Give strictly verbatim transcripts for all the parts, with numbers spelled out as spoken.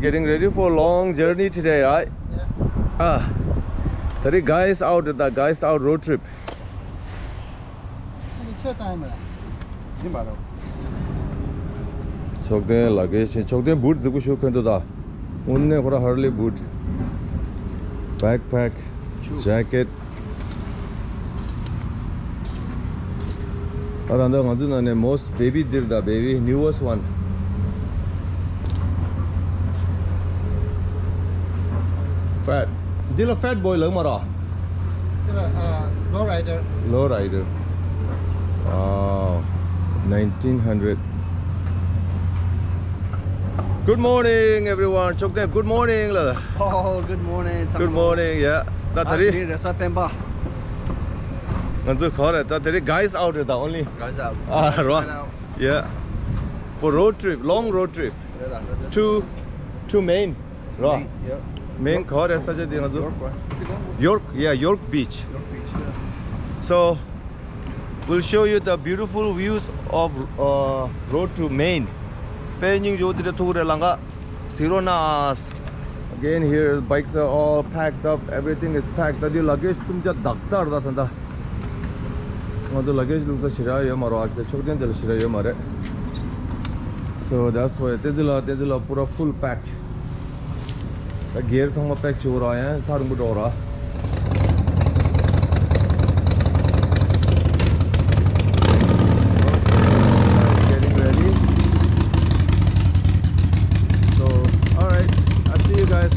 Getting ready for a long journey today, right? Ah, today guys out, the guys out road trip. ཕྱོགས་སྟོན་ལ་གེ་ཕྱིན། ཕྱོགས་སྟོན་བུད་འཛུགས་ཤུགས་འཁོན་དུ་ད། དངོས་གནས་ཁོ་ར་ཧར་ལི་བུད། Backpack, jacket. ཨ་ད་ལྟ་ང་ཚོའི་ནང་ནས་most baby འདིར་ད། Baby, newest one. Fat. འདི་ལ་fat boy ལབ་མ་ར། འདི་ལ་ཨ་low rider. Low rider. Wow. Nineteen hundred. Good morning, everyone. ཕྱོགས་སྟོན། Good morning ལ། Oh, good morning. Good morning. Yeah. ད་ད་རེས་ང་ཚོ་ག་རེ་ད་ད་རེས་guys out རེད་ད། Only guys out. ཨ་རོ། Yeah. For road trip, long road trip. To to Maine རོ། Maine ག་རེ་ས་ཆ་དེ་ང་ཚོ། York, yeah, York Beach. So we'll show you the beautiful views of uh, road to Maine. དཔེ་སྙིང་རྗེ་པོ་དེ་འདྲ་ཐུག་རེད་ལ་ང་། གཟིགས་རོགས་གནང་། Again, here bikes are all packed up. Everything is packed. ད་དེ་luggage གསུམ་ཆ་དག་ལྟར་ད་ད་ད། ང་ཚོ་luggage བླུགས་ས་ཞེ་དྲག་ཡོད་མ་རེད། ཨ་ཙི་ཕྱོགས་སྟོན་དེ་ལ་ཞེ་དྲག་ཡོད་མ་རེད། So that's why བསྟན་འཛིན་ལགས། བསྟན་འཛིན་ལགས་པུ་ར་full pack. ད་སྒེར་ཚང་མ་pack བྱེད་དགོས་ར། ཡང་ཐག་རིང་པོ་འགྲོ་ར། Getting ready. So, all right, I'll see you guys.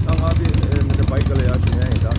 ད་ང་དེ་མི་དེ་bike ག་ལ་ཡར་ཕྱིན་ཡ་ཡིན་ད།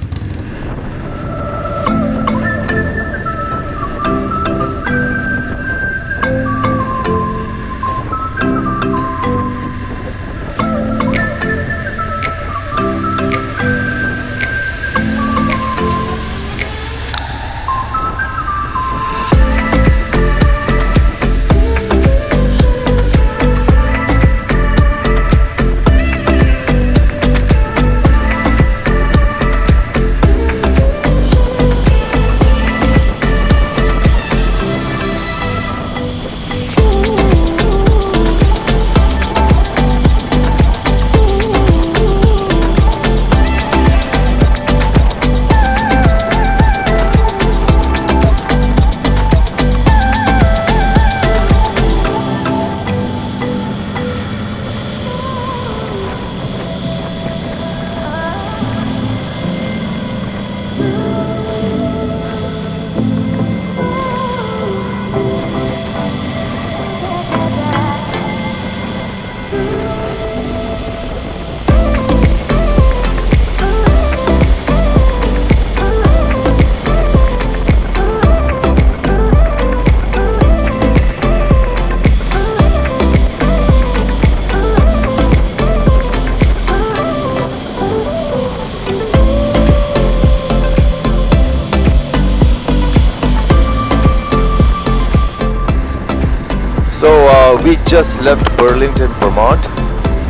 So uh, we just left Burlington, Vermont,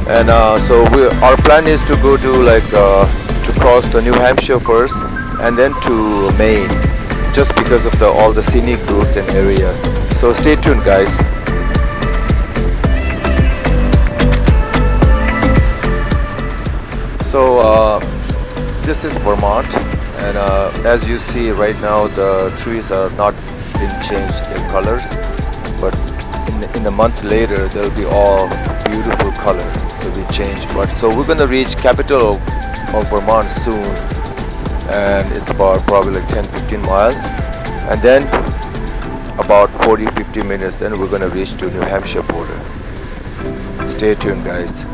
and uh, so we, our plan is to go to like uh, to cross to New Hampshire first, and then to Maine, just because of the all the scenic routes and areas. So stay tuned, guys. So uh, this is Vermont, and uh, as you see right now, the trees are not been changed their colors, but in, in a month later, they'll be all beautiful color will be changed. But so we're gonna reach capital of, of Vermont soon, and it's about probably like ten, fifteen miles, and then about forty, fifty minutes, then we're gonna reach to New Hampshire border. Stay tuned, guys.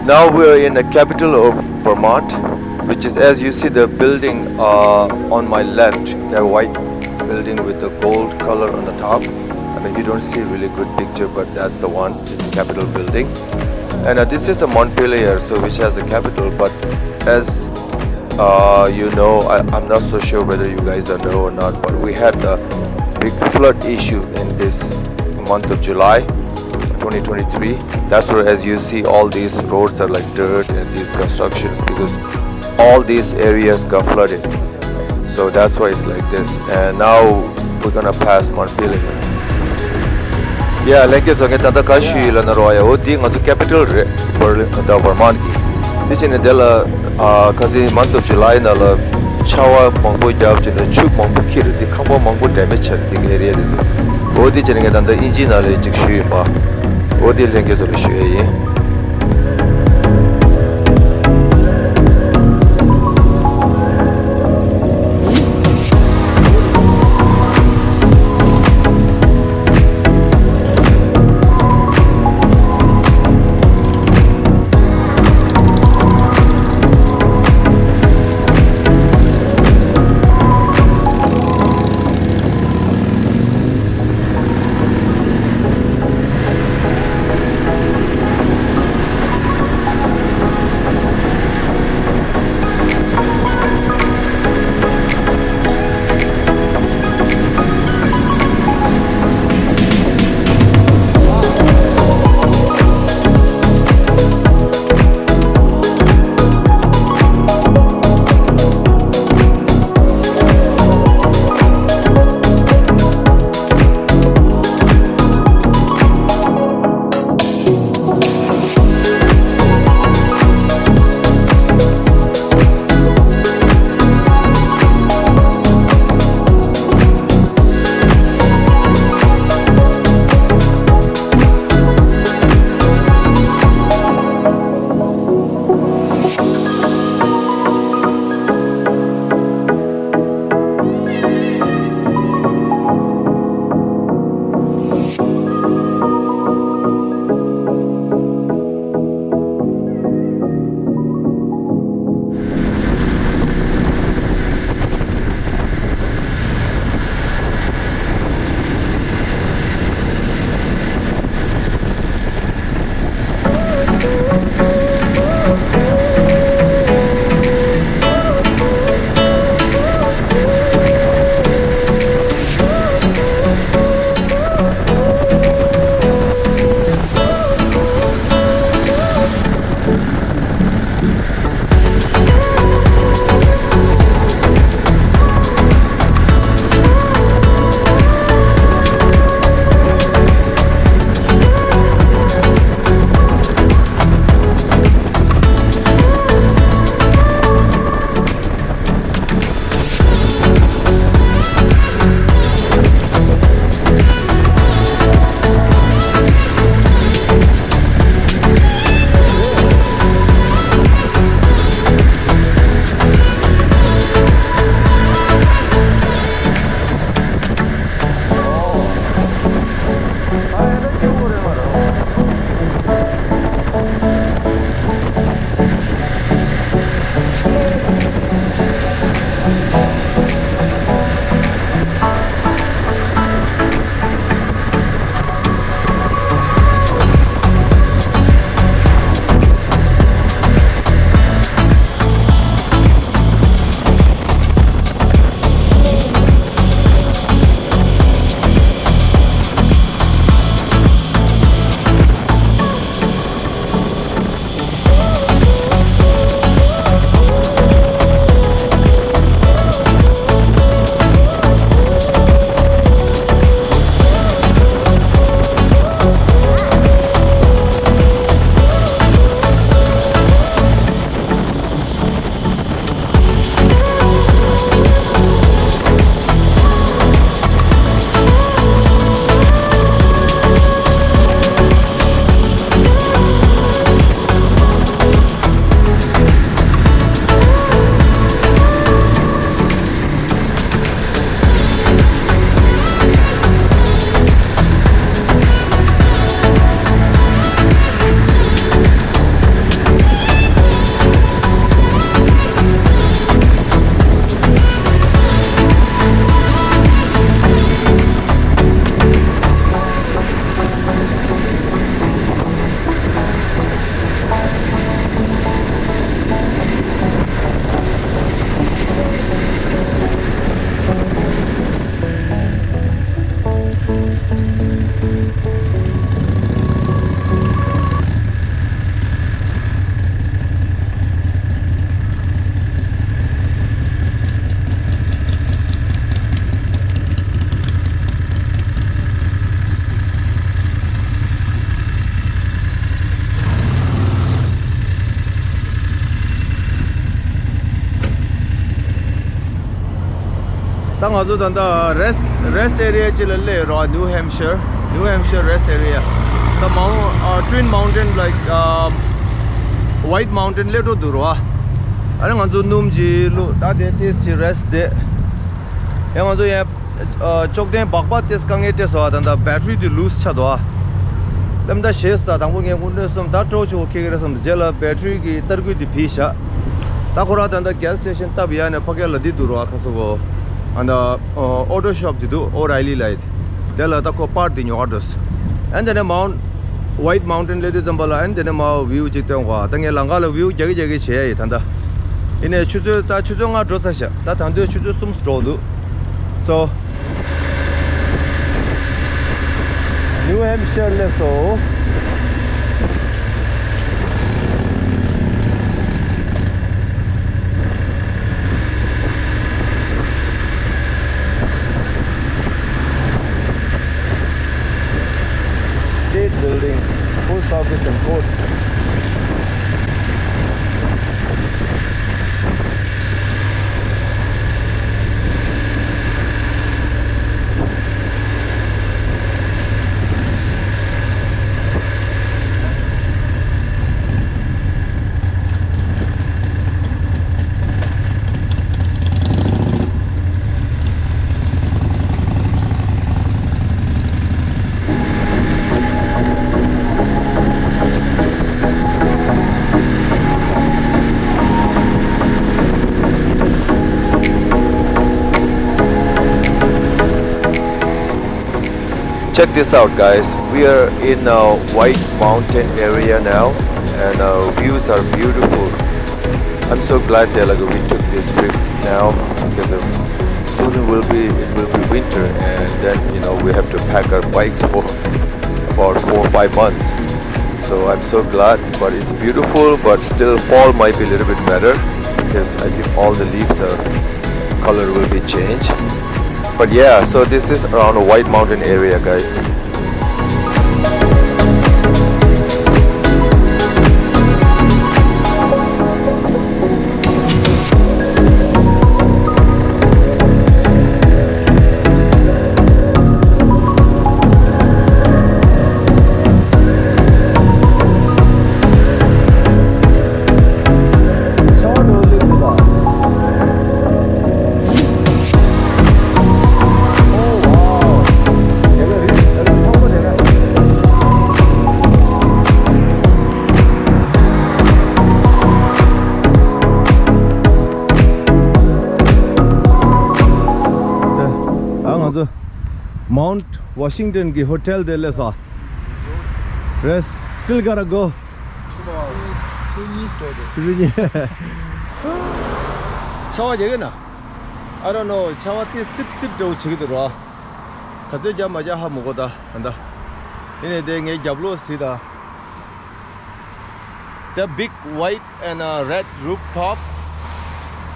Now we are in the capital of Vermont, which is, as you see, the building uh, on my left, the white building with the gold color on the top. I mean, you don't see really good picture, but that's the one. It's the Capitol building. And uh, this is a Montpelier, so which has the capital. But as uh, you know, I, I'm not so sure whether you guys are know or not, but we had a big flood issue in this month of July. twenty twenty-three. That's where, as you see, all these roads are like dirt and these constructions, because all these areas got flooded. So that's why it's like this. And now we're gonna pass Mount Pilatus. Yeah, ལྷན་རྒྱས་ཚོ། ངས་ད་ལྟ་ག་ཞུ་ཡི་ལབ་ན་རོ་ཡ། འོ་འདི་ང་ཚོ་capital རེད། བར་ད་བར་མ་གི། དེ་བྱས་ནས་དེ་ལ་ཨ་ཁ་སང་month of July ནང་ལ་ཆར་པ་མང་པོ་བརྒྱབ་བྱས་ནས་ཆུ་མང་པོ་འཁྱིལ་རེད། དེ་ཁང་པ་མང་པོ་damage ཆགས་རེད། དེ་གི་area དེ་ཚོ། འོ་དེ་བྱས་ནས་ངས་ད་ལྟ་དབྱིན་ཇིའི་ནང་ལ་ཅིག་ཞུས་ཡིན་པ། འོ་དེ་ལྷན་རྒྱས་ཚོ་ལ་ཞུ་ཡ་ཡིན། ད་ང་ཚོ་ད་ལྟ་rest rest area ཅིག་ལ་སླེབས་རོགས། New Hampshire, New Hampshire rest area. ད་མའུན་ཨ་Twin Mountain, like, um, White Mountain སླེབས་འགྲོ་འདུག་རོགས། ཨ་ནི་ང་ཚོ་སྣུམ་ཅིག་བླུགས། ད་དེ་ཏིས་ཅིག་rest བསྡད། ཡང་ང་ཚོ་ཡང་ཨ་ཅོག་ལྡན་སྦག་སྦག་ཏིས་དཀའ་ངལ་འཕྲད་སོང་། ད་ལྟ་battery དེ་loose ཆགས་འདུག་ཨ། ལམ་ད་ཞེས་ད་དང་པོ་ངས་སྐུ་མགྲོན་གསུམ་ད་སྤྲོ་ཆོག་ཁེ་གི་རེད་བསམ། རྗེས་ལ་battery གི་ཏར་སྐུད་དེ་བིས་བཞག། ད་ཁོ་རང་ད་ལྟ་gas station སྟབས་ཡག་ནས་ཕ་གི་ལ་འདི་འདུག་རོགས་ཁ་སོ་གོ། ཨ་ད་auto shop དེ་འདུག O'Reilly ལ། དེ་ལ་ད་ཁོ་པར་དེ་ཉོ་ག་འགྲོ། ཨན་དེ་ནས་མའུན་White Mountain སླེབས་དུས་ཙམ་པ་ལ་ཨན་དེ་ནས་མའོ་view ཅིག་སྟོན་གོ། ད་ངས་ལམ་ཁ་ལ་view རྒྱག་གི་རྒྱག་གི་བྱས་ཡ་ཡིན་ད་ལྟ། ཡིན་ནས་ཆུ་ཚོད་ད་ཆུ་ཚོད་ལྔ་འགྲོ་ཚར་ཤག་ད་ད་དུང་ཆུ་ཚོད་གསུམ་འགྲོ་འདུག So, New Hampshire སླེབས་སོང་། State building, post office and court. Check this out, guys. We are in a White Mountain area now, and uh, views are beautiful. I'm so glad that, like, we took this trip now because of, soon it will be it will be winter, and then, you know, we have to pack our bikes for about four or five months. So I'm so glad, but it's beautiful, but still fall might be a little bit better because I think all the leaves are color will be changed. But yeah, so this is around a White Mountain area, guys. ཨ་ང་ཚོ་Mount Washington གི་ཧོ་ཊེལ་དེ་སླེབས་སོང་། Rest, still gotta go. ཆར་པ་རྒྱག་གི་ན། I don't know, ཆར་པ་དེ་སིབ་སིབ་འདྲ་བོ་བྱེད་ཀྱི་འདུག་རོ། ག་ཚོད་རྒྱབ་མ་རྒྱབ་ཧ་མི་གོ་ད་ད་ལྟ། ཡིན་ནའི་དེ་ངའི་རྒྱབ་ལོགས་གཟིགས་དང་། The big white and uh, red rooftop.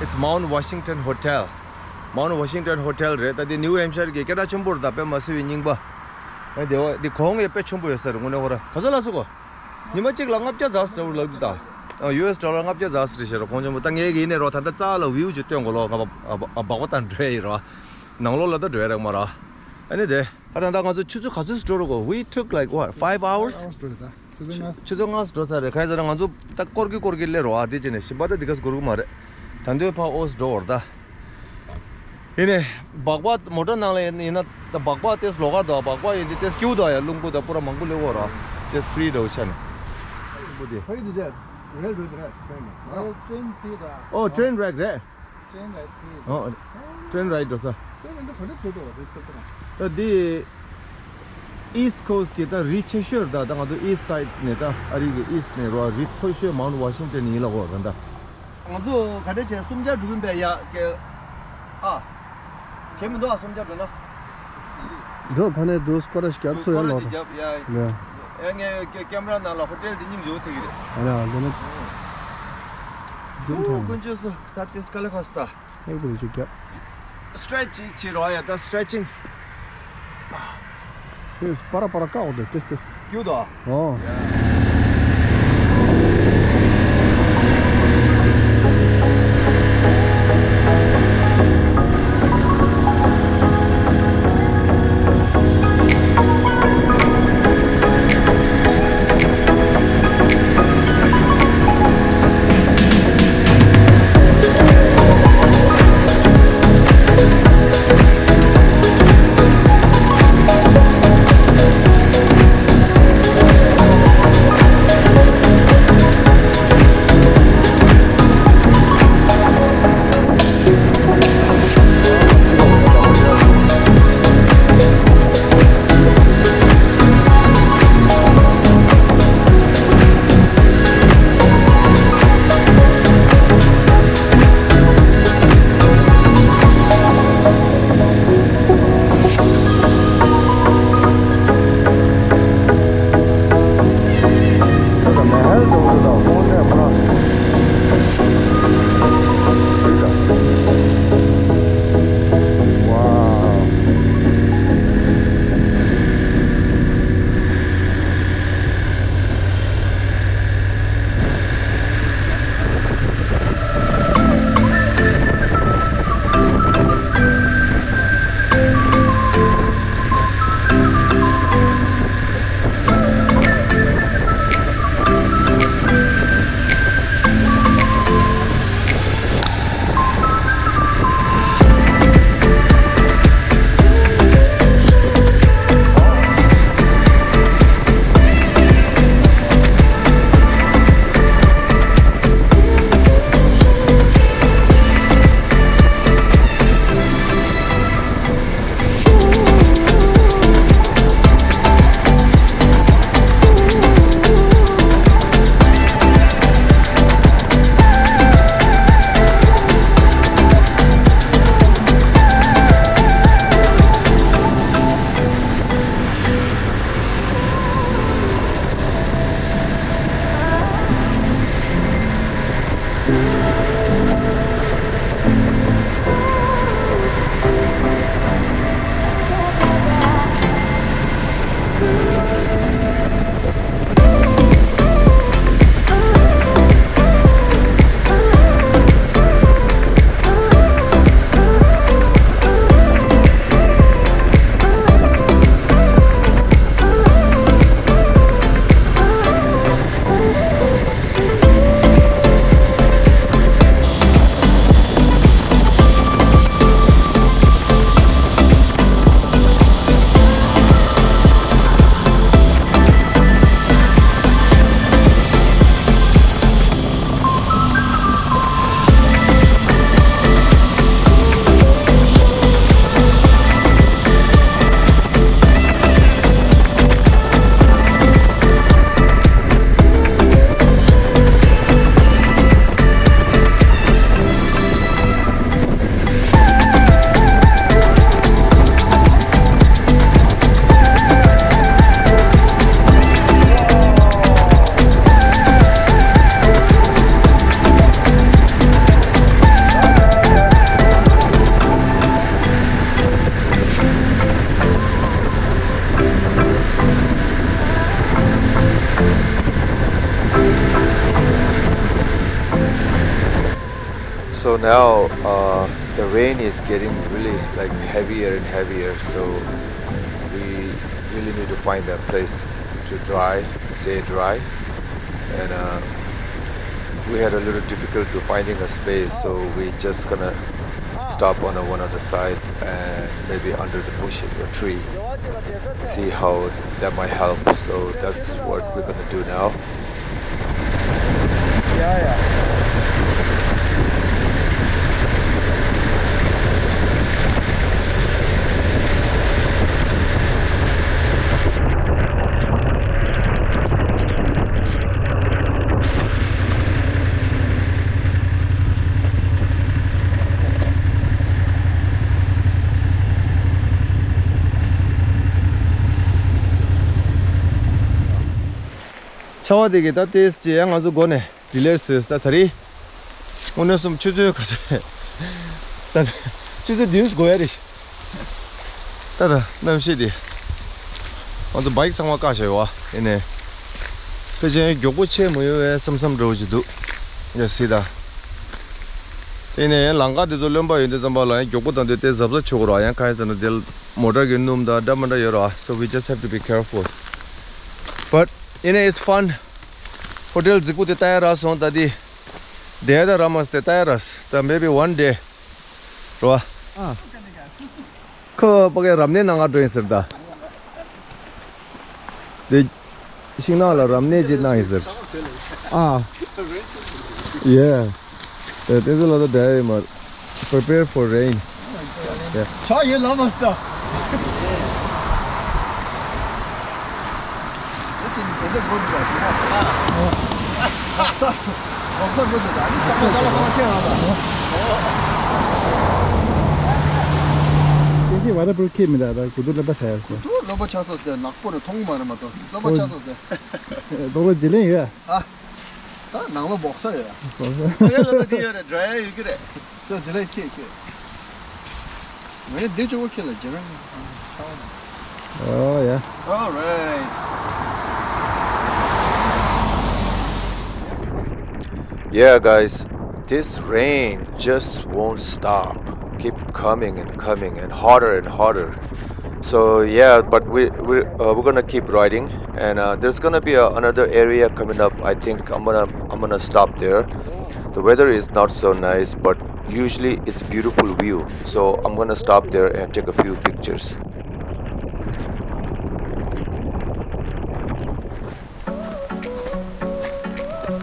It's Mount Washington Hotel. Mount Washington Hotel རེད། ད་དེ་New Hampshire གི་སྐད་གྲགས་ཆེན་པོ་རེད། ད་དཔེ་མ་སྲིད་པའི་རྙིང་པ། ཨ་དེ་བ་དེ་གོང་ཡང་དཔེ་ཆེན་པོ་ཡོད་ས་རེད་དངོས་གནས་ཁོ་ར། ག་ཚོད་ལ་སུ་གོ། ཉི་མ་གཅིག་ལ་ལྔ་བརྒྱ་ཛ་ཟེར་བ་ལབ་འདུག་ད། ཨ་ཡུ་ཨེས་ཌོ་ལར་ལྔ་བརྒྱ་ཛ་ཟེར་ཞེས་ར་གོང་ཆེན་པོ། ད་ངས་གི་ཡིན་ནའི་རོ། ད་ལྟ་རྩ་ལ་view ཅིག་སྟོན་དགོས་ལོ། ང་བ་ཨ་བ་ཨ་སྦག་པ་དང་འགྲོ་ཡི་རོ། ནང་ལོགས་ལ་ད་འགྲོ་ཡ་རག་མ་ར། ཨ་ནི་དེ། ད་ད་ད་ང་ཚོ་ཆུ་ཚོད་ག་ཚོད་འགྲོ་རོགས། We took like what, five hours? Hours འགྲོ་རེད་ད། ཆུ་ཚོད་ལྔ། ཆུ་ཚོད་ལྔ་འགྲོ་ཚར་རེད། གང་ཡིན་ཟེར་ན་ང་ཚོ་ད་སྐོར་གི་སྐོར་གི་སླེབས་རོགས་ཨ། དེ་བྱས་ནས་ཞིམ་པ་ད་འདི་ག་སྐོར་གི་མ་རེད། ད་འདོད་ཕ་ཨོས་འགྲོ་བར་ད། ཡིན་ནས་སྦག་སྦག་མོ་ཊ་ནང་ལ་ཡིན་ན་ད་སྦག་སྦག་ཏེས་ལོག་ག་འདུག་སྦག་སྦག་ཡིན་དུས་ཏེས་སྐྱིད་པོ་འདུག་ཡ། རླུང་བུ་ད་པུ་ར་མང་པོ་སླེབས་ཡོད་ར། ཏེས་ཕི་རི་འདྲ་བོ་ཆགས་ནས། How you do that? Railroad, right? Train. Oh, train ride རེད། Train ride. Oh, train ride འགྲོ་ས། Train འདི་ག་འདྲ་འགྲོ་འདུག་བ་དེ་ཚོ་ད། ད་འདི་East Coast གི་ད་རི་ཆེ་ཤོས་རེད་ད། ད་ང་ཚོ་East Side ནས་ད་ཨ་རི་གི་East ནས་རོ་རི་མཐོ་ཤོས་Mount Washington ཡིན་ལ་གོ་ར་ད། ང་ཚོ་ག་འདྲ་བྱས་སུམ་བརྒྱ་འགྲོ་གིན་པས་ཡ་ཀེ། ཨ། གལ་མི་འདུག་ཨ་སུམ་བརྒྱ་འགྲོ་ན། འགྲོ་ཕ་ནས་འདུག་སྐོར་ར་ཞིག་རྒྱབ་ཚུགས་ཡ་ལོ། སྐོར་ར་ཅིག་རྒྱབ་ཡ། ཡ། ཡ་ངས་ཀེ་ཀེམ་ར་ནང་ལ་ཧོ་ཊེལ་འདི་སྙིང་རྗེ་བོ་ཐེག་གི་རེད། ཨ་ལ་འདི་ནི། ཛུམ་ཐོང་། ཀུན་སྤྱོད་སུ་ད་ཏེས་ཀ་ལ་ཁ་སྟ། ཧེ་གུ་རུ་ཅིག་རྒྱབ། Stretch ཅིག་བྱེད་རོགས་ཡ་ད་stretching། ཏེས་པ་ར་པ་ར་ཀ་འོ་དེ་ཏེས་ཏེས། སྐྱིད་དོ། ཨོ། Now, uh, the rain is getting really, like, heavier and heavier, so we really need to find a place to dry, stay dry. And uh, we had a little difficult to finding a space, so we just gonna stop on a, one other side and maybe under the bushes or tree. See how that might help. So that's what we're gonna do now. Yeah, yeah. ཆར་པ་དེ་གིས་ད་ཏོག་ཙམ་ཡང་ང་ཚོ་མགོ་ནས་ཌི་ལེ་བཟོས། ད་ད་རེས་དངོས་གནས་གསུམ་ཆུ་ཚོད་ག་ཚོད། ད་ཆུ་ཚོད་བདུན་འགོར་ཡ་རེད། ད་ད་གནམ་གཤིས་དེ། ང་ཚོ་བྷའིཀ་ཚང་མ་བཀག་བཞག་ཡོད་པ། ཡིན་ནའི་ཕལ་ཆེར་མགྱོགས་པོ་ཆད་མི་ཡོང་བའི་བསམ་བསམ་འདྲ་བོ་ཞིག་འདུག་ཡ་སི་ད། དེ་ནས་ལམ་ཁ་དེ་ཚོ་རློན་པ་ཡོད་དུས་ཙམ་པ་ལ་ཡང་མགྱོགས་པོ་བཏང་དུས་དེ་གཟབ་གཟབ་བྱེད་དགོས་རེད། ཡང་གང་ཡིན་ཟེར་ན་དེ་མོ་ཊར་གྱི་སྣུམ་དང་འདྲ་མི་འདྲ་ཡོད་རེད། So we just have to be careful. But you know, it's fun. ཧོ་ཊེལ་རྫིག་པོ་དེ་ལྟ་ཡ་རག་སོང་། ད་དེ་བསྡད་ད་རག་མ་སོང་། དེ་ལྟ་ཡ་རག་སོང་། ད་maybe one day རེད་པ། ཨ། ཁོ་ཕ་གིར་རབ་གནས་གནང་ག་འགྲོ་ཡིན་ཟེར་ད། དེ་ཤིང་ནགས་ལ་རབ་གནས་ཅིག་གནང་ཡིན་ཟེར། ཨ། Yeah. དེ་ཚོ་ལ་ད་འདྲ་ཡོད་མ། Prepare for rain. Yeah. ཆ་ཡོད་ལ་མ་སྟ། དེ་ཚེ་ཝ་ཊར་པུ་རུབ་ཁྱེར་མི་འདུག་ད་གུ་དུ་ལོན་པ་ཆགས་ཡོད་སོང་། གུ་དུ་ལོན་པ་ཆགས་སོང་ཟེར། ནག་པོ་རེད། མཐོང་གི་མ་རེད་མ་གཏོགས་ལོན་པ་ཆགས་སོང་ཟེར། རྡོག་རྡོག་རྗེས་ལེན་ཡོད། ཨ། ད་ནང་ལོགས་སྦོག་ས་ཡོད། སྦོག་ས། ཡ་ལ་ལ་དེ་ཡོད་རེད། འགྲོ་ཡ་ཡོད་ཀྱི་རེད། ཅོ་རྗེས་ལེན་ཁྱེད་ཁྱེད། ངས་འདི་ཅོ་བོ་ཁྱེད་ལ་རྗེས་ལེན་ཆགས། Oh yeah. All right. Yeah, guys, this rain just won't stop. Keep coming and coming and harder and harder. So yeah, but we we uh, we're gonna keep riding, and uh, there's gonna be a, another area coming up. I think I'm gonna I'm gonna stop there. The weather is not so nice, but usually it's beautiful view. So I'm gonna stop there and take a few pictures.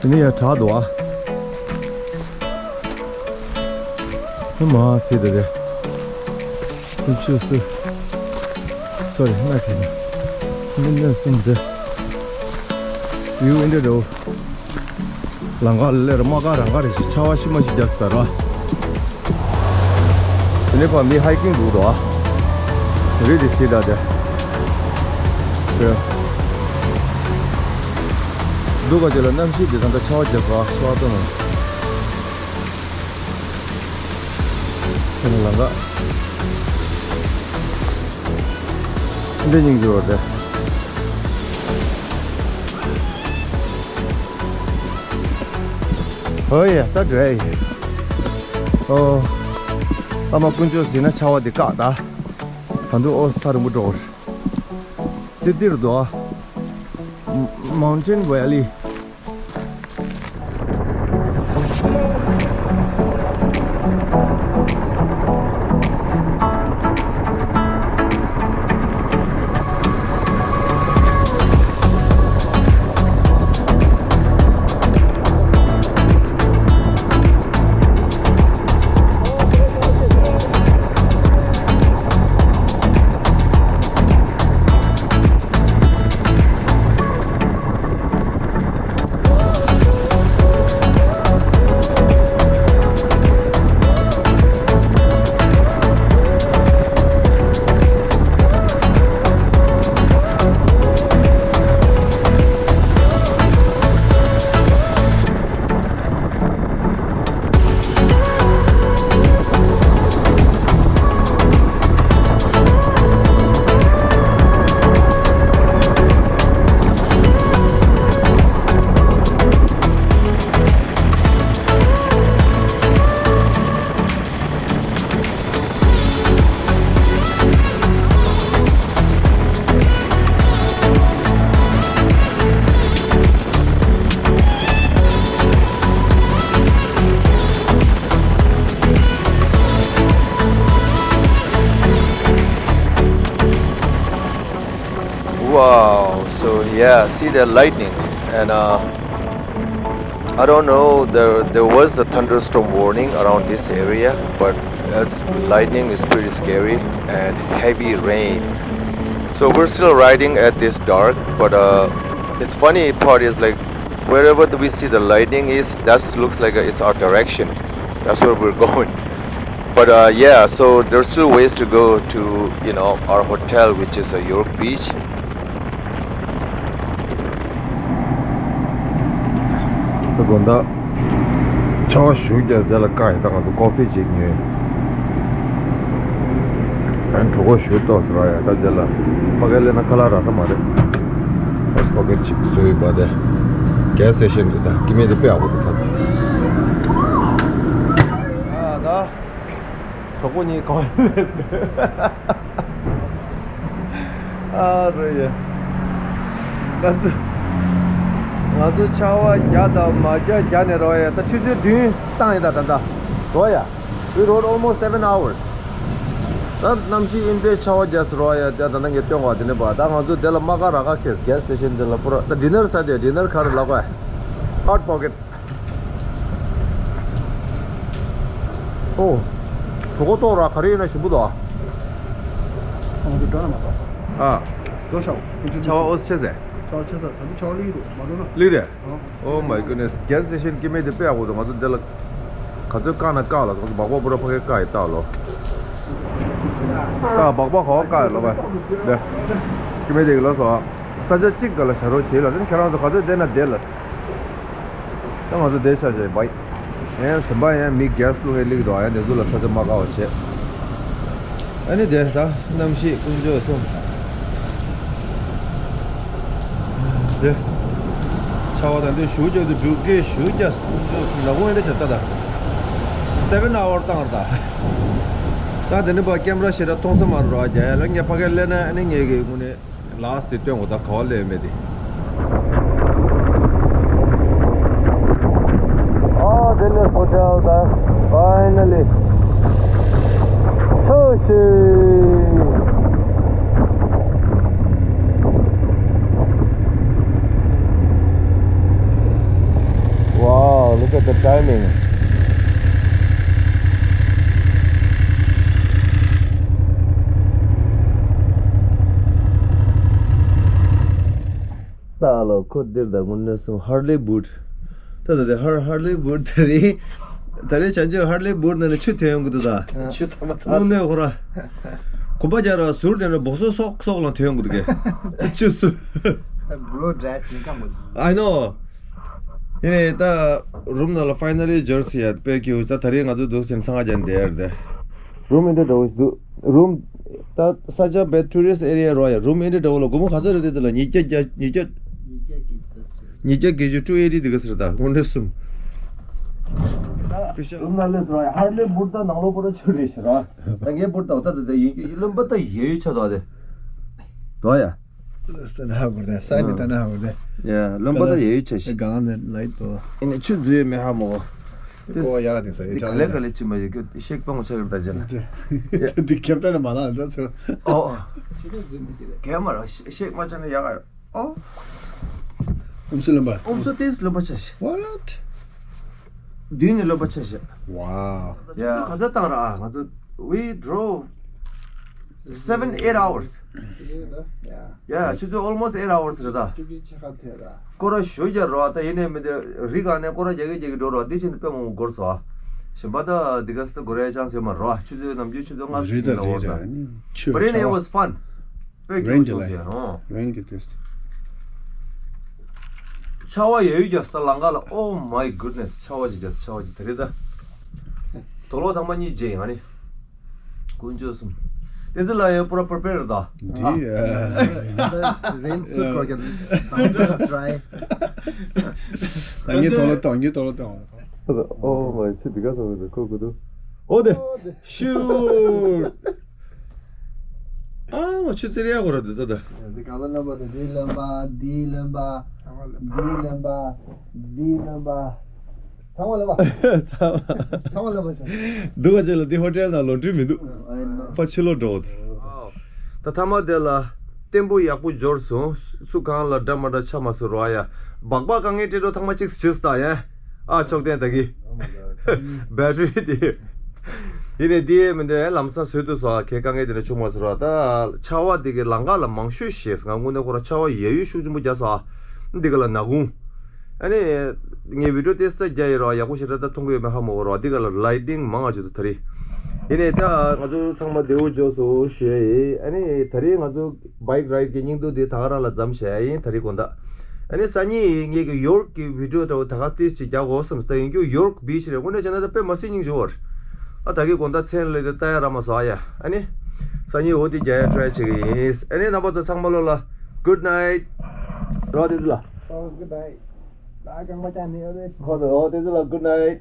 དེ་ནས་ཡར་བྲག་འདུག་ཨ། ཨ་མ་སི་དེ་དེ། ཁྱོད་ཆུ་སུ། སོ་རི་ན་ཁྱེད་ནི། ནི་ནི་གསུམ་དེ། ཡུ་འདི་རེད། ལམ་ཁ་ལེར་མ་ཀ་རང་ཀ་རེ་ཞིག་ཆར་པ་ཤི་མ་ཤི་རྒྱག་ས་ར། དེ་ནས་ཕ་མི་ཧའི་ཀིང་འདུག་དོ། རི་དེ་ཤི་ད་དེ། དེ། འདུག་ག་དེ་ལ་གནམ་གཤིས་དེ་ད་ལྟ་ཆར་པ་རྒྱག་ག་ཆར་པ་གཏོང་ངོ་། དེ་ནས་ལམ་ཁ། འདི་སྙིང་རྗེ་བ་རེད། ཨོ་ཡ་ད་འགྲོ་ཡ་ཡིན། ཨོ། ཨ་མ་དཀོན་མཆོག་གཟིགས་ན་ཆར་པ་འདི་བཀག་ད། ད་དུང་ཨོ་ཐག་རིང་པོ་འགྲོ་དགོས། ཙི་ཏིར་དོ། Mountain Valley. Wow, so yeah, see the lightning. And uh, I don't know, there, there was a thunderstorm warning around this area, but it's, lightning is pretty scary and heavy rain. So we're still riding at this dark, but uh, it's funny part is like wherever we see the lightning is, that looks like it's our direction. That's where we're going. But uh, yeah, so there's still ways to go to, you know, our hotel, which is a York Beach. དགོང་དག་ཆར་པ་ཞེ་པོ་རྒྱག་དེ་ལ་དཀའ་ཡིན། ད་ང་ཚོ་ཀོ་ཕི་ཅིག་ཉོས། ཨ་ནི་གྲོད་ཁོག་ཞེ་པོ་ལྟོགས་སོང་ར་ཡ། ད་དེ་ལ་ཕ་གིར་སླེབས་ན་ཁ་ལག་རག་ས་མ་རེད། ཕོ་ཀེ་ཊི་ཅིག་བཟོས་ཡོད་པ་དེ། གེ་སི་སི་ཊེ་ཤན་དེ་ད་སྐྱེ་དམན་དེ་དཔེ་ཡག་པོ་འདུག་ད། ཨ་ད། གྲོད་ཁོག་གཉིས་གང་ཡིན་ལས། ཨ་རོ་ཡ། ང་ཚོ་ང་ཚོ་ཆར་པ་རྒྱག་དང་མ་རྒྱག་རྒྱག་ནས་རོ་ཡ། ད་ཆུ་ཚོད་བདུན་བཏང་ཡིན་ད་ད་ད་རོ་ཡ། We rode almost seven hours. ད་གནམ་གཤིས་ཨིན་དེ་ཆར་པ་རྒྱག་སོང་རོ་ཡ། ད་ད་ནང་གི་སྟོན་པ་དེ་ནས་པ་ད་ང་ཚོ་དེ་ལ་མ་ག་ར་ག་ཁེལ། གེ་སི་སི་ཊེ་ཤན་དེ་ལ་པུ་ར། ད་ཌི་ནར་ཟ་དེ། ཌི་ནར་ག་རེ་ལབ་དགོས། ཧོཊ་པོ་ཀེ་ཊི། ཨོ། གྲོད་ཁོག་ལྟོགས་ར། ག་རེ་ཡིན་ན་ཞིམ་པོ་འདུག་ཨ། ང་ཚོ་འགྲོ་ན་མ་གཏོགས། ཨ། འགྲོ་ཤག་ཆར་པ་ཨོ་ཆེ་ཟེ། ཆར་པ་ཆེ་ས། ད་ཚོ་ཆར་པ་སླེབས་ཀྱི་འདུག་མ་འགྲོ་ན། སླེབས་རེད། ཨོ། Oh my goodness. གེ་སི་སི་ཊེ་ཤན་སྐྱེ་དམན་དེ་དཔེ་ཡག་པོ་འདུག་ང་ཚོ་འདི་ལ་ག་ཚོད་བཀག་ན་བཀག་ལ། ང་ཚོ་སྦག་སྦག་པུ་ར་ཕ་གིར་བཀག་ཡིན་ད་ལོ། ད་སྦག་སྦག་ག་བ་བཀག་ཡིན་ལོ་བ། འདི་སྐྱེ་དམན་དེ་གི་ལོ་སོ། ས་ཆ་གཅིག་ག་ལ་བཞག་རོགས་བྱེད་ལ། དེ་ཁྱེད་རང་ཚོ་ག་ཚོད་བསྡད་ན་བསྡད་ལ། ད་ང་ཚོ་འདིར་ཆ་བཞག་བ་ཡིན། ཡང་གཞན་པ་ཡང་མི་གེ་སི་བླུག་མཁན་སླེབས་འདུག་ཡང་འདི་ཚོ་ལ་ས་ཆ་མ་བཀག་པ་བྱས། ཨ་ནི་དེ་ད་གནམ་གཤིས་དཀོན་མཆོག་གསུམ། དེ་ཆར་པ་ད་འདི་ཞེ་པོ་རྒྱག་འདུག་འབྲུག་སྐད་ཞེ་པོ་རྒྱག་དཀོན་མཆོག་གསུམ། ལ་ཁོང་ཨེ་འདྲ་བྱས་ད་ད། སེ་ཝེན་ཨ་ཝར་བཏང་ར་ད། ད་དེ་ནི་པ་ཀེམ་ར་ཞེ་དྲག་མཐོང་ས་མ་རེད་ར། རྒྱ་ཡ་ལ་ངས་ཕ་གིར་སླེབས་ན་ཨ་ནི་ངས་གི་དངོས་གནས། ལཱསི་ཊི་དེ་སྟོན་དགོས། ད་ག་བ་སླེབས་མེད་དེ། Oh, this is hotel, ད་finally. ཆོས་ཤིག Wow, look at the timing. ད་ལོ་ཁོ་འདིར་ད་དངོས་གནས་སུ་ཧར་ལི་བུད། ད་ད་དེ་ཧར་ཧར་ལི་བུད་དེ་རིང་། ད་རེས་བྱང་ཆུབ་ཧར་ལི་བུད་ནང་ནས་ཆུ་ཐོན་ཡོང་གི་འདུག་ད། ཆུ་ཚང་མ་ཚང་། དངོས་གནས་ཁོ་ར། གོམ་པ་རྒྱག་ར་ཟུར་དེ་ནས་སྦོ་སོག་སོག་སོག་ལ་ཐོན་ཡོང་གི་འདུག་གས། ཆུ་སུ། Blow dry ཅིག་གང་མོ། I know. ཡིན་ནའི་ད་རུམ་ནང་ལ་finally ཇར་སི་ཡ་དཔེ་ཁྱེར། ད་ད་རེས་ང་ཚོ་འདུག་ཟིན་ཚང་ང་ཅན་དེ་ཡར་དེ། རུམ་ཨིན་དྲ་འདྲ་བོ་ཞིག་འདུག་རུམ། ད་ས་ཆ་བེད་ཊུ་རི་སི་ཊི་ཨེ་རི་ཡ་རོ་ཡ། རུམ་ཨིན་དྲ་འདྲ་བོ་ལ་སྒོར་མོ་ག་ཚོད་རེད་དེ། དེ་ལ་ཉིས་བརྒྱ་བརྒྱ། ཉིས་བརྒྱ། ཉིས་བརྒྱ་བརྒྱད་ཅུ། two eighty དེ་ག་ཟེར་ད་དངོས་འབྲེལ་གསུམ། པེ་ཤ། རུམ་ནང་སླེབས་སོང་ར་ཡ། ཧར་ལི་བུད་ད་ནང་ལོགས་པོ་ར་ཆུ་རེད་ཤག་ར། ད་ངས་བུད་ད་འོ་ད་ད་ད་ཡིན་རྒྱུ་ཡིན། རློན་པ་ད་ཡོད་ཡོད་ཆགས་འདུག་ཨ་དེ། འདུག་ཡ། ས་ན་ཧ་གོ་དེ། ས་ནི་ད་ན་ཧ་གོ་དེ། ཡ། རློན་པ་ད་ཡོད་ཡོད་ཆགས་ཤག་གང་ནས་ལ་ཡིད་དོ། ཨེ་ནི་ཆུ་འཛུལ་ཡོད་མེད་ཧ་མ་གོ། ཀོ་བ་ཡག་དེ་ས་ཡི་འདི་ག་ལེ་ག་ལེ་ཅི་མ་ཡོད་ཀྱི་ཤེག་པང་ཆ་ཡོད་ད་ཅན། འདི་ཁྱབ་ཏ་ན་མ་ལ་འདི་ཚོ། ཨོ། ཆུ་ཚོད་འཛུལ་མི་འདི་རེད། གས་མ་ར་ཤེག་མ་ཆ་ནི་ཡག་ག་ཨོ། ཨུམ་སུ་ལོན་པ། ཨུམ་སུ་ཏིས་ལོན་པ་ཆ་ཤི། What? བདུན་ནས་ལོན་པ་ཆ་ཤི། Wow. ཆུ་ཚོད་ག་ཚོད་བཏང་ར་ཨ། ང་ཚོ་we drove seven, eight hours. Yeah. Yeah, ཆུ་ཚོད་almost eight hours རེད་ད། བཅུ་གཅིག་ཕྱེད་ཀ་ཐལ་ར། སྐོར་ར་ཞོ་རྒྱག་རོགས། ད་ཡིན་ནའི་མི་དེ་རི་སྒང་ནས་སྐོར་ར་རྒྱག་གི་རྒྱག་གི་འགྲོ་རོགས། དེ་བཞིན་དཔེ་མང་པོ་འགོར་སོང་ཨ། གཞན་པ་ད་འདི་ག་སི་ད་འགོར་ཡ་ཆང་སོས་མ་རོགས། ཆུ་ཚོད་ནམ་རྒྱུན་ཆུ་ཚོད་ལྔ་རི་ད་ཟིན་རི་ལ་འོར་ད། ར་ནི་ཆུ་But anyway, it was fun. དཔེ་རེན་སྐྱིད་ཅིག་ལ་ཡ། ཆར་པ་ཡོད་ཡོད་རྒྱག་ས་ལམ་ཁ་ལ། Oh my goodness. ཆར་པ་ཅིག་རྒྱག་ས། ཆར་པ་ཅིག་དེ་རེད་ད། དུག་ལོག་ཐང་མ་གཉིས་བརྗེ་ཡིན་ང་ནི། དཀོན་མཆོག་གསུམ། བསྟན་འཛིན་ལགས་ཡང་པུ་ར་པི་རི་པེར་ད། འདི་ཡ། Rain suit གོན་ཀྱང་སུ་འགྲོ་dry། ད་ངས་དུག་ལོག་གཏོང་། ངས་དུག་ལོག་གཏོང་། Oh my། ཆུ་འདི་ག་སོང་གི་འདུག་ཁོ་གོ་འདུག་ཨོ་དེ། ཤུར། ཨ་མ་ཆུ་ཙེ་རེ་ཡག་གོ་ར་འདུག་ད་ད། འདི་གང་ལ་རློན་པ་དེ། འདི་རློན་པ། འདི་རློན་པ། འདི་རློན་པ། འདི་རློན་པ། ཚང་མ་རློན་པ། ཚང་མ། ཚང་མ་རློན་པ་ཆགས། འདུག་ག་ཅེ་ལ་འདི་ཧོ་ཊེལ་ནང་ལོན་ཊི་རི་མི་འདུག་ཨ་ནི། ཕ་ཕྱི་ལོགས་འགྲོ་འོ་དེ། ད་ཐ་མ་དེ་ལ། བརྟན་པོ་ཡག་པོ་འབྱོར་སོང་། སུ་གང་ལ་འདྲ་མ་འདྲ་ཆ་མ་སོ་རོ་ཨ་ཡ། སྦག་སྦག་དཀའ་ངལ་འཕྲད་འགྲོ་ཐང་མ་གཅིག་བྱེད་སྟ་ཡ། ཨ་ཆོག་ལྡན་ད་གི། བེ་ཊི་རི་དེ། ཡིན་ནའི་དེ་མི་འདྲ་ལམ་སང་བཟོས་ཏུ་སོ་ཁའི་དཀའ་ངལ་དེ་འདྲ་བྱུང་མ་སོ་རོ། ད་ཆར་པ་དེ་གི་ལམ་ཁ་ལ་མང་ཤོས་ཞེས་ང་དངོས་གནས་ཁོ་ར་ཆར་པ་ཡ་ཡུལ་ཤུགས་ཆེན་པོ་རྒྱག་སོ། འདི་ག་ལ་ནག་ཁུང་། ཨ་ནི། ངས་བི་ཌིའོ་ཏེ་སྟ་རྒྱག་ཡི་རོ། ཡག་པོ་ཞེ་དྲག་ད་མཐོང་གི་ཡོད་མེད་ཧ་མ་གོ་རོ། འདི་ག་ལ་ལའི་ཊིང་མང་ང་བྱེད་དུ་ད་རེས། ཡིན་ནའི་ད་ང་ཚོ་ཚང་མ་བདེ་པོ་འཇོག་སོ་ཞེས་ཡི། ཨ་ནི་ད་རེས་ང་ཚོ་བྷའིཀ་རའིཌ་གི་སྙིང་སྡུག་འདི་ད་ག་རང་ལ་མཚམས་བཞག་ཡིན་ད་རེས་དགོང་དག་ཨ་ནི་སང་ཉིན་ངས་ཀྱི་ཡོརཀ་གི་བི་ཌིའོ་འདྲ་བོ་ད་ག་ཏིས་ཅིག་རྒྱག་དགོས་བསམ་སྟེ་ཡིན་རྒྱུ། ཡོརཀ་བི་ཆི་རེད། དངོས་གནས་བྱས་ན་ད་དཔེ་མ་སྲིད་སྙིང་རྗེ་བོ་རེད། ཨ་ད་གི་དགོང་དག་མཚན་ལས་དེ་ལྟ་ཡ་ར་མ་སོ་ཨ་ཡ། ཨ་ནི་སང་ཉིན་འོ་དེ་རྒྱག་ཡ་ཊི་རའི་བྱེད་ཀྱི་ཡིན། ཨ་ནི་རྣམ་པ་ཚོ་ཚང་མ་ལོ་ལ་གུཌ་ནའིཊ། རོ་དེ་ཚོ་ལ། Oh, good night. ད་རྐང་པ་བཏང་ནས་ཨོ་རེད། ཁོ་ཚོ་འོ་དེ་ཚོ་ལ་གུཌ་ནའིཊ།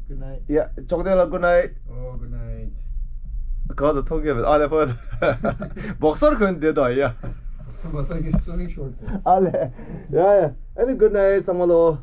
Good night. ཡ་ཆོག་ལྡན་ལ་གུཌ་ནའིཊ། Oh, good night. ཁོ་ཚོ་ཐུག་གི་མེད་ཨ་ལེ་ཕོ། སྦོག་སར་གོན་བསྡད་དོ་ཡ། སོང་པ་ད་གི་སུ་མིང་ཤོར་ཚེ། ཨ་ལེ། ཡ་ཡ། ཨ་ནི་གུཌ་ནའིཊ་ཚང་མ་ལོ།